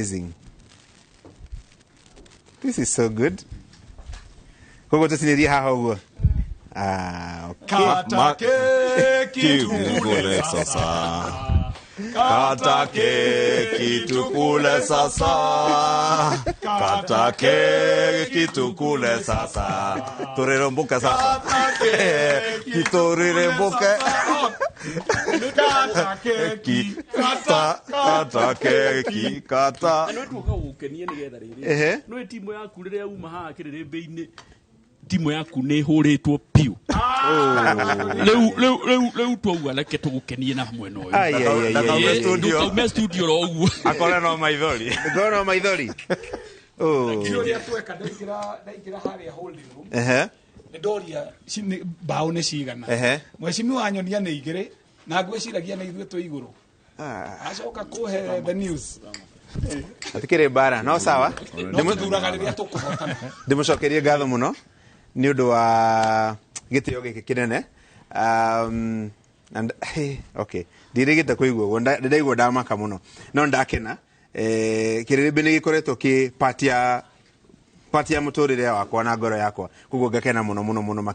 Amazing. This is so good. Koguo tũcinĩrie haha ũguo. Ah, okay. Kata keki tukule sasa. Kata keki tukule sasa. Kata keki tukule sasa. Turerembuke sasa. Kiturerembuke. Kata keki. Kata, kata keki, kata. Na nä tuoka gå kenie nä getha rä rä no timu yaku rä rä a uma haha kä rä rä mbä-inä timu yaku nä hå rä two piå rä u twauga reke tå gå kenie na mwena å Ai, ai, ai, ai, Ndakaume ai. studio. Ndũkaume studio ro ũguo. Akore no maithori. Ngoro no maithori. Oh. Ũrĩa tweka, ndaingĩra harĩa holding room, nĩ ndoria mbaũ nĩ cigana. Mheshimiwa anyonia nĩ 2, na ngwĩciragia nĩ ithuĩ twĩ igũrũ. Acoka kũhe the news. Atikĩrĩ mbara no sawa. No tũthuraga rĩrĩa tũkũhotana. Ndĩmũcokerie ngatho mũno nĩ ũndũ wa gĩtĩo gĩkĩ kĩnene. And okay, ndirĩgĩte kũigua ũguo, ndĩraigua ndamaka mũno, no ndakena. Kĩrĩrĩmbĩ nĩ gĩkoretwo kĩ part ya mũtũrĩre wakwa na ngoro yakwa, koguo ngakena mũno mũno mũno makĩria.